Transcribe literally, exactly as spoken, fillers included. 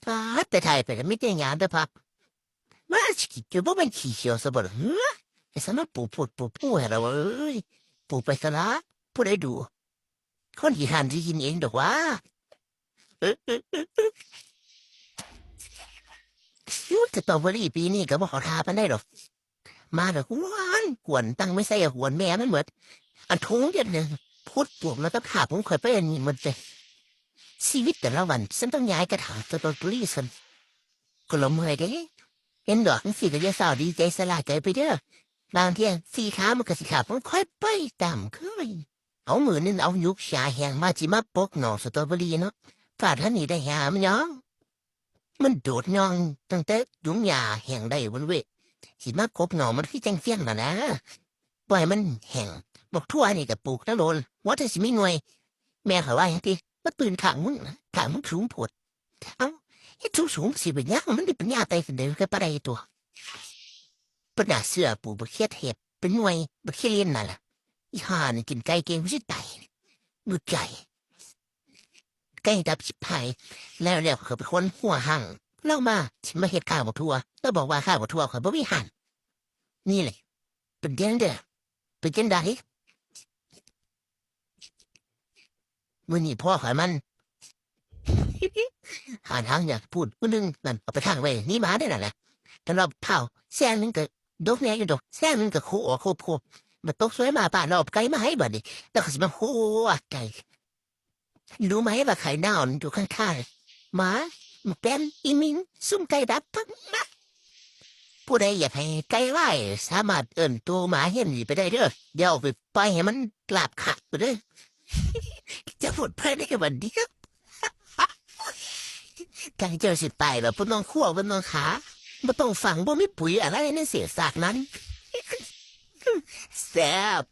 ปาดแต่ถ่ายไปก็มีแต่หญ้าเด้อพัก มาสิกินจนบ่แม่นขี้เขียวซะบ่ล่ะ เฮ้อ ไอ้สามาปลูกพุดปลูกผู้ให้เราเอ้ย ปลูกไปซะละ ผู้ใดดู คนขี้คร้านสิกินเองดอกหว่า เออ เออ เออ เออ ยู้ สตรอเบอรี่ปีนี้ก็บ่เข้าท่าปานใดดอก มาแล้วกวน กวน ตั้งไม่ใส่หวนแม่มันหมด อันถุงเดียวเนี่ย พุดปลูกแล้วก็ขาผมข่อยไปอันนี้หมดเลย ชีวิตแต่ละวัน ฉันต้องย้ายกระถางสตรอเบอรี่ฉัน ก็ละเมื่อยเด้ เห็นดอกจังซี่ก็อย่าเศร้าดีใจสลายใจไปเด้อ บางเที่ยสี่ขามันก็สิขาด มันค่อยไปตามเคย เอามือนึงเอายุกยาแห้งมาสิมาปกหน่อสตรอเบอรี่เนาะ ฟาดท่านนี่ได้หามันหยัง มันโดดย่องตั้งแต่ยุงยาแห้งได้บนเวย สิมากบหน่อมันคือจังเฟี้ยงน่ะนะ ปล่อยมันแห้ง บักถั่วนี่ก็ปลูกแล้วโลน ว่าแต่สิมีหน่วย แม่เขาว่าหยังติ มาตื่นข้างมึงนะ ข้างมึงสูงโพด เอ้า เฮ็ดสูงๆ สิเป็นหยัง มันได้เป็นหญ้าไต่ขึ้นได้ก็บ่ได้ตัว เพิ่นน่าเชื่อปลูกบักเขือเทศเป็นหน่วย บักเขือเล่นนั่นล่ะ อีห่านี่กินไก่เก่งสิตาย มื้อไก่ ไก่ดับชิบหาย แล้วแล้วเขาเป็นคนหัวหั่ง เล่ามา สิมาเฮ็ดข้าวบักถั่ว แล้วบอกว่าข้าวบักถั่วข่อยบ่มีหั่น นี่แหละ เป็นจังเด้อ เป็นจังใด มื้อนี้พ่อข่อยมัน หาทางอยากพูดมื้อหนึ่งนั่นเอาไปทางไว้ นี่หมาได้นั่นแหละ แต่เราเผาแซงหนึงก็ดกแน่อยู่ดอก แซงหนึงก็โคออกโคโพ มาตกสวยมาป่านเราเอาไก่มาให้บัดนี้ แล้วก็สิมาโคไก่ รู้ไหมว่าไข่เน่ามันอยู่ข้างๆ หมา หมาแป้น อีมิง ซุ่มไก่ดับทั้งนั้น ผู้ใดอยากให้ไก่ไหวสามารถเอิ้นตัวหมาเห็นนี่ไปได้เด้อ เดี๋ยวเอาไปปล่อยให้มันลาบคักไปเด้อ จะพูดเพิ่นได้แค่วันเดียว ไก่เจ้าสิตายแล้วบ่ต้องคั่วบ่ต้องขา บ่ต้องฝัง บ่มีปุ๋ยอะไรในเศษซากนั้น แซ่บ